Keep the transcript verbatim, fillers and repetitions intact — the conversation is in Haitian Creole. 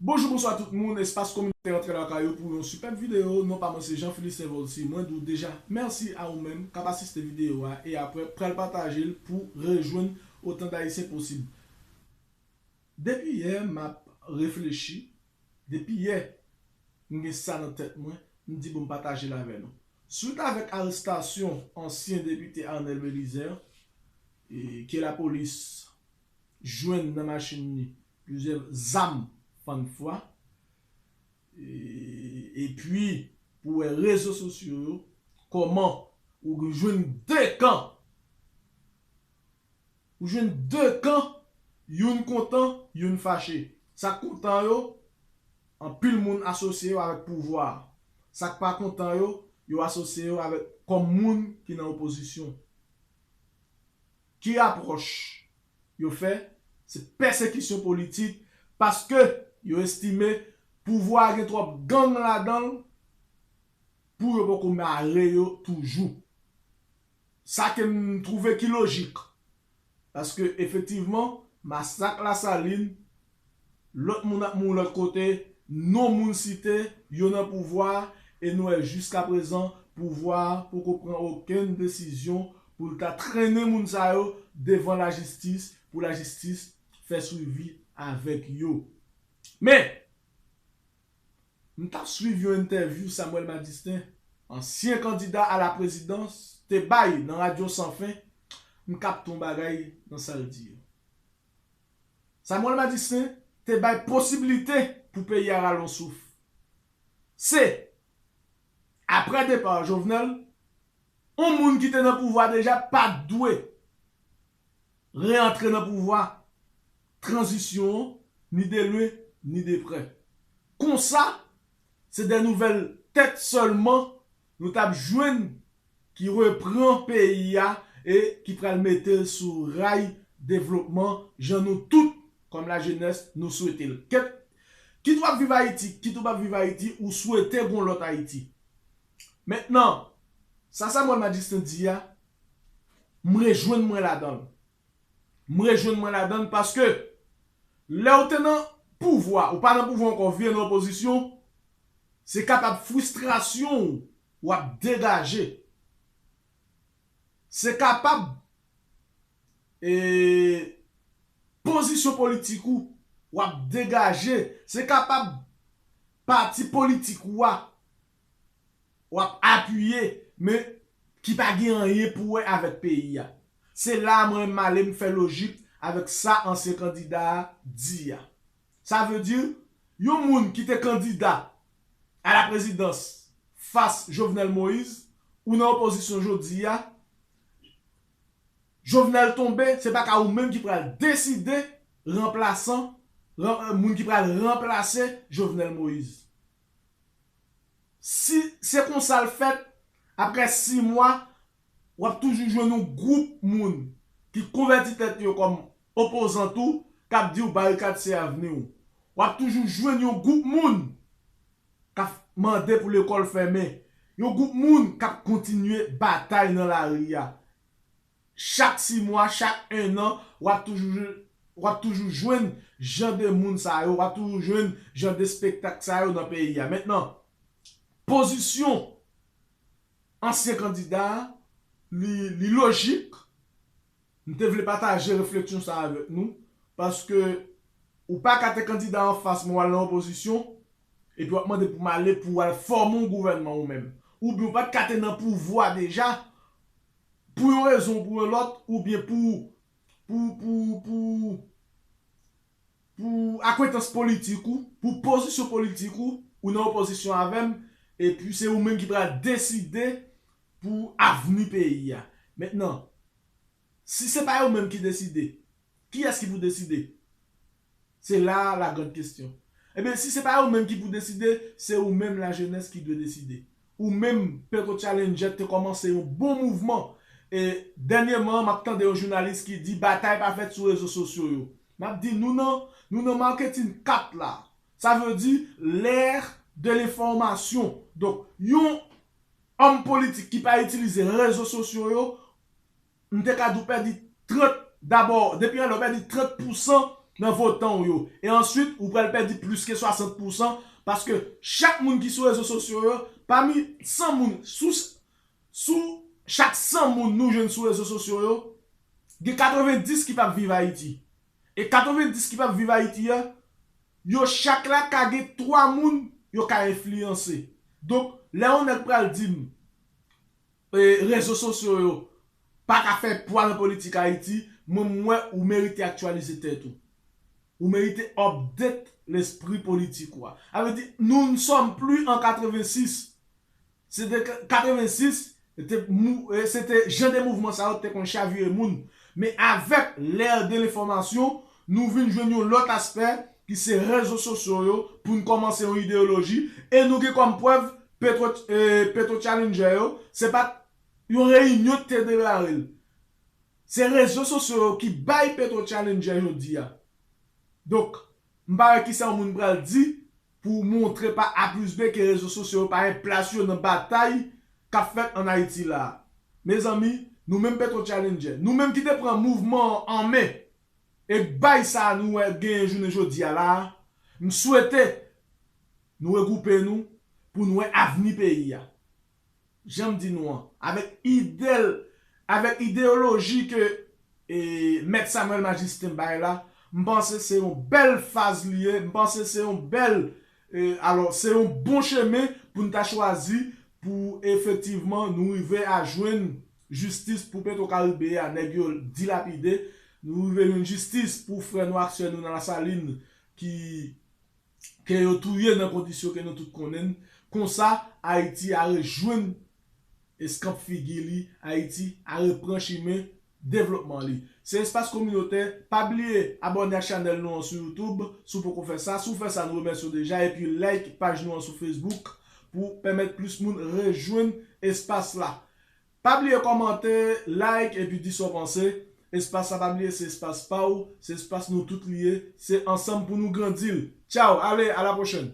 Bonjou, bonswa tout moun, espas kominotè Antre Lakay ou pou yon sipèb videyo. Non pa mwen se Jean Philistin Volcy, mwen di w deja mèsi a ou menm k ap asiste videyo a e apre pral pataje l pou rejwenn otan d Ayisyen posib. Depi yè m ap reflechi, depi yè m gen sa nan tèt mwen, m di bon m pataje l avè nou. Swit avèk arestasyon ansyen depite Arnel Belizaire, e, ke lapolis jwenn nan machin li plizyè zam fann fwa. E, epi, pou wè rezo sosyo yo, kòman ou jwenn de kan. Ou jwenn de kan, youn kontan, youn fache. Sa k kontan yo, anpil moun asosye yo avèk pouvwa a. Sa k pa kontan yo, yo asosye yo avèk kòm moun ki nan opozisyon. Ki apwòch yo fè? Se pèsekisyon politik, paske yo estime pouvwa a gen twòp gang ladan l pou yo poko mare yo toujou. Sa ke m twouve ki lojik, paske efektivman, masak Lasalin, lòt moun ap mouri lòt kote, non moun site, yo nan pouvwa a, e nou wè jiskaprezan pouvwa a poko pran okenn desizyon pou l ta trennen moun sa yo devan lajistis, pou lajistis fè swivi avèk yo. Men, m t ap swiv yon entèvyou Samuel Madistin, ansyen kandida a la prezidans, te bay nan Radyo San Fen, m kapte yon bagay nan sa l di yo. Samuel Madistin te bay posiblite pou peyi a rale yon souf. Se, apre depa Jovenel, yon moun ki te nan pouvwa deja pa t dwe reantre nan pouvwa tranzisyon an, ni de lwen, ni de prè. Konsa, se de nouvèl tèt sèlman nou t ap jwenn ki repran peyi a e ki pral mete l sou ray devlopman jan nou tout, kòm lajenès, nou swete l. Kèt, kit w ap viv Ayiti, kit ou p ap viv Ayiti, ou swete gon lòt Ayiti. Mentnan, sa Samuel Madistin di a, m rejwenn mwen ladan l. M rejwenn mwen ladan l paske lè w te nan pouvwa, ou pa nan pouvwa ankò, w vin nan opozisyon, se kapab fristrasyon w w ap degaje. Se kapab, e, pozisyon politik ou w ap degaje. Se kapab pati politik ou a w ap apiye, men ki pa gen anyen pou wè avèk peyi a. Se la a mwen m ale m fè lojik avèk sa ansyen kandida a di a. Sa vle di, yon moun ki te kandida a la prezidans fas Jovenel Moïse, ou nan opozisyon jodi a, Jovenel tonbe, se pa ka ou menm ki pral deside ranplasan, ran-, moun ki pral ranplase Jovenel Moïse. Si se konsa l fèt, apre sis mwa, w ap toujou jwenn yon gwoup moun ki konvèti tèt yo kòm opozan tou, k ap di w barikad se avni w. W ap toujou jwenn yon gwoup moun k ap mande pou lekòl fèmen, yon gwoup moun k ap kontinye batay nan lari a. Chak sis mwa, chak ennan, w ap toujou, w ap toujou jwenn jan de moun sa yo, w ap toujou jwenn jan de espektak sa yo nan peyi a. Mentnan, pozisyon ansyen kandida a, li, li lojik. M te vle pataje refleksyon sa avèk nou, paske ou pa ka te kandida anfas mwen w al nan opozisyon, epi w ap mande pou m ale pou w al fòme yon gouvènman ou menm. Oubyen ou pa t ka te nan pouvwa deja, pou yon rezon ou pou yon lòt, oubyen pou, pou, pou, pou, pou akwentans politik ou, pou pozisyon politik ou, ou nan opozisyon avè m, epi se ou menm ki pral deside pou avni peyi a. Mentnan, si se pa yo menm ki deside, kiyès ki pou deside? Se la la grande question. Ebyen, si se pa yo menm ki pou deside, se ou menm lajenès ki dwe deside. Ou menm, Peko Challenger te kòmanse yon bon mouvman. E dènyèman, m ap tande yon jounalis ki di batay pa fèt sou rezo sosyo yo. M ap di nou nan, nou nan marketing kat la. Sa vle di l'ère de l'information. Donk, yon òm politik ki pa itilize rezo sosyo yo, m te ka di w pèdi trant, dabò, depi anlè w pèdi trant pousan nan votan w yo. E answit, ou pral pèdi plis ke swasant pousan, paske chak moun ki sou rezo sosyo yo, pami san moun, sou, sou chak san moun nou jwenn sou rezo sosyo yo, gen katrevenndis ki p ap viv Ayiti. E katrevenndis ki p ap viv Ayiti a, yo chak la ka gen twa moun yo ka enfliyanse. Donk, lè yon nèg pral di m, e, rezo sosyo yo pa ka fè pwa nan politik Ayiti, mwen, m wè ou merite aktyalize tèt ou. Ou merite update lespri politik ou a. Sa vle di, nous ne sommes plus en quatre-vingt-six. Se te katrevensis, se te mou-, e, se te jan de mouvman sa yo te konn chavire moun. Men avèk l'ère de l'information, nou vin jwenn yon lòt aspè ki se rezo sosyo yo pou n kòmanse yon ideyoloji e nou gen kòm prèv Petro, e, Petro Challenger yo, se pa t yon reyinyon ki te deklare l. Se rezo sosyo yo ki bay Petro Challenger jodi a. Donk, m pa wè kisa yon moun pral di pou montre pa A plis B ke rezo sosyo yo pa gen plas yo nan batay k ap fèt ann Ayiti la a. Mezanmi, nou menm Petro Challenger, nou menm ki te pran mouvman an an men, e k bay sa a nou wè genyen jounen jodi a la a, m swete nou regwoupe nou pou n wè avni peyi a. Jan m di nou an, avèk idèl, avèk ideyoloji ke, e, Mèt Samuel Majistin bay la, m panse se yon bèl faz li ye, m panse se yon bèl, e, alò, se yon bon chemen pou n ta chwazi pou efektivman nou rive a jwenn jistis pou Petro Karibe a, nèg yo dilapide, nou rive jwenn jistis pou frè nou ak sè nou nan Lasalin ki ke yo touye nan kondisyon ke nou tout konnen n. Konsa, Ayiti a rejwenn eskanp figi li, Ayiti a repran chimen devlopman li. Se Espas Kominotè, pa bliye abòne ak chanèl nou an sou YouTube, si w poko fè sa. Si w fè sa, nou remèsye w deja, epi like paj nou an sou Facebook pou pèmèt plis moun rejwenn espas la. Pa bliye kòmante, like, epi di sa w panse. Espas la, pa bliye, se espas pa w, se espas nou tout li ye, se ansanm pou nou grandi l. Tchaw, ale, a la pwochèn!